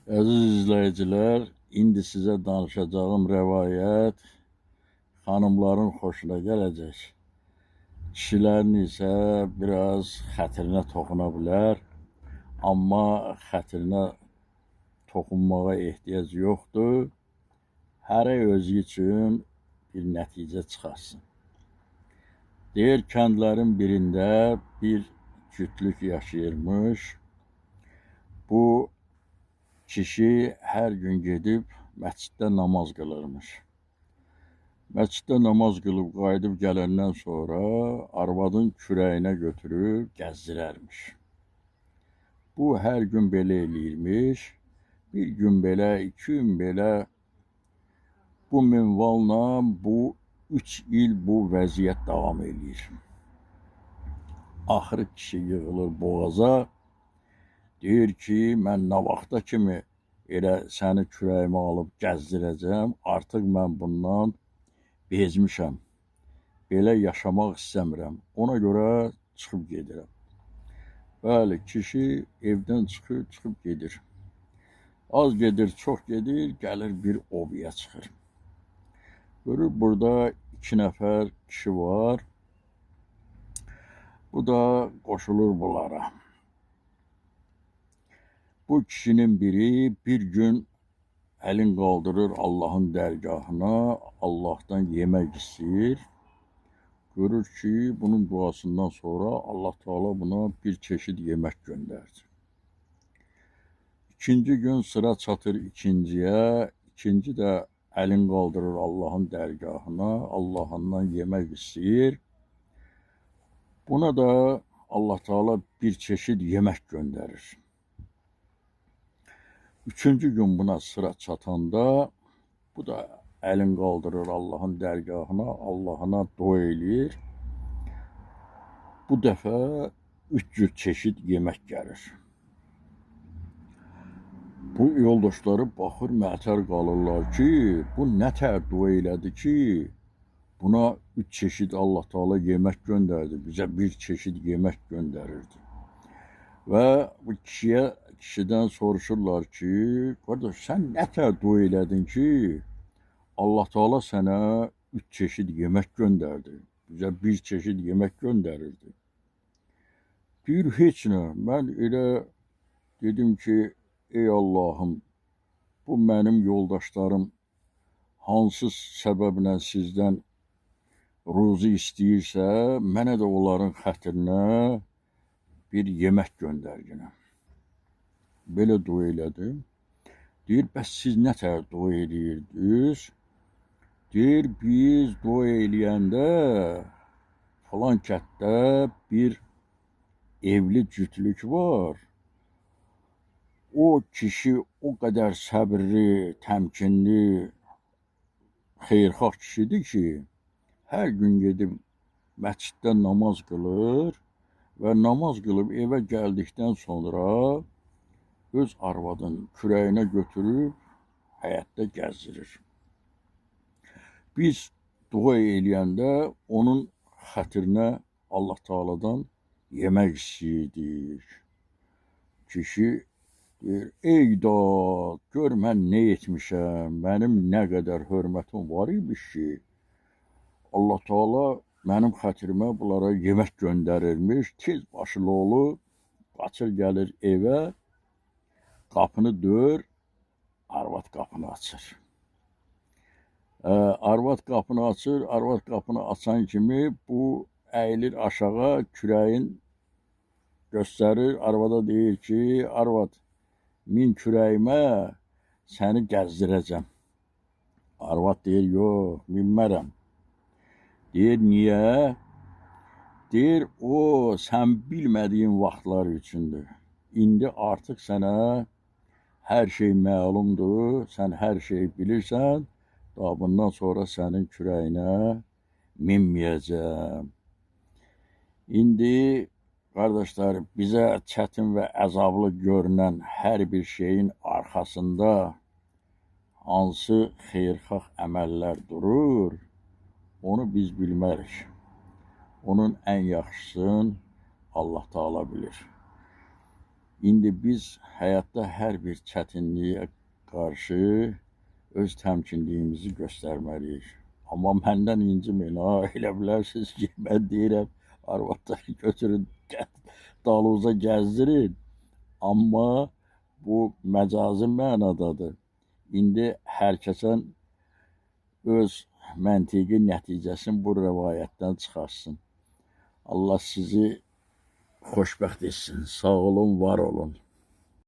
Əziz izləyicilər, indi sizə danışacağım rəvayət xanımların xoşuna gələcək. Kişilərin isə biraz xətrinə toxuna bilər, amma xətrinə toxunmağa ehtiyac yoxdur. Hərə özü üçün bir nəticə çıxarsın. Deyir, kəndlərin birində bir cütlük yaşayırmış. Bu kişi hər gün gedib məsciddə namaz qılırmış. Məsciddə namaz qılıb qayıdıb gələndən sonra arvadın kürəyinə götürüb gəzdirərmiş. Bu hər gün belə eləyirmiş. Bir gün belə, iki gün belə bu minvalla bu 3 il bu vəziyyət davam eləyir. Axırı kişi yığılır boğaza. Deyir ki, mən nə vaxta kimi elə səni kürəyimə alıb gəzdirəcəm, artıq mən bundan bezmişəm. Belə yaşamaq istəmirəm. Ona görə çıxıb gedirəm. Bəli, kişi evdən çıxır, çıxıb gedir. Az gedir, çox gedir, gəlir bir obaya çıxır. Görür, burada 2 nəfər kişi var. Bu da qoşulur bunlara. Bu kişinin biri bir gün əlin qaldırır Allahın dərgahına, Allahdan yemək istəyir. Görür ki, bunun duasından sonra Allah Teala buna bir çeşid yemək göndərdi. İkinci gün sıra çatır ikinciyə, ikinci də əlin qaldırır Allahın dərgahına, Allahından yemək istəyir. Buna da Allah Teala bir çeşid yemək göndərir. Üçüncü gün buna sıra çatanda, bu da əlin qaldırır Allahın dərgahına, Allahına dua eləyir. Bu dəfə 3 cür çeşid yemək gəlir. Bu yoldaşları baxır, mətər qalırlar ki, bu nə tər dua elədi ki, buna 3 çeşid Allah Teala yemək göndərdi, bizə bir çeşid yemək göndərirdi. Və bu kişidən soruşurlar ki, qardaş, sən nə tər dua elədin ki, Allah Teala sənə 3 çeşid yemək göndərdi, bizə bir çeşid yemək göndərirdi. Deyir, heç nə, mən elə dedim ki, ey Allahım, bu mənim yoldaşlarım hansı səbəblə sizdən ruzi istəyirsə, mənə də onların xətrinə bir yemək göndərginə. Belə dua elədim. Deyir, bəs siz nə tər dua eləyirdiniz? Deyir, biz dua eləyəndə filan kətdə bir evli cütlük var. O kişi o qədər səbirli, təmkinli, xeyirxah kişidir ki, hər gün gedib məsciddə namaz qılır və namaz qılıb evə gəldikdən sonra öz arvadın kürəyinə götürüb həyətdə gəzdirir. Biz dua eləyəndə onun xətrinə Allah Teala'dan yemək istəyirdik. Kişi deyir, ey dad, gör mən nə etmişəm, mənim nə qədər hörmətim var imiş ki, Allah Teala mənim xətrimə bunlara yemək göndərirmiş. Tez başı lolu, qaçır gəlir evə, qapını dör, arvad qapını açır. Arvad qapını açır, arvad qapını açan kimi bu əyilir aşağı, kürəyin göstərir, arvada deyir ki, arvad, min kürəyimə səni gəzdirəcəm. Arvad deyir, yox, minmərəm. Deyir, niyə? Deyir, o, sən bilmədiyin vaxtlar üçündür. İndi artıq sənə hər şey məlumdur, sən hər şeyi bilirsən, daha bundan sonra sənin kürəyinə minməyəcəm. İndi, qardaşlar, bizə çətin və əzablı görünən hər bir şeyin arxasında hansı xeyirxah əməllər durur, onu biz bilmərik. Onun ən yaxşısını Allah Teala bilir. İndi biz həyatda hər bir çətinliyə qarşı öz təmkinliyimizi göstərməliyik. Amma məndən inciməyin, ha, elə bilərsiniz ki, mən deyirəm, arvadları götürün, daluza gəzdirin. Amma bu məcazi mənadadır. İndi hər kəsən öz məntiqi nəticəsini bu rəvayətdən çıxarsın. Allah sizi xoşbəxt etsin. Sağ olun, var olun.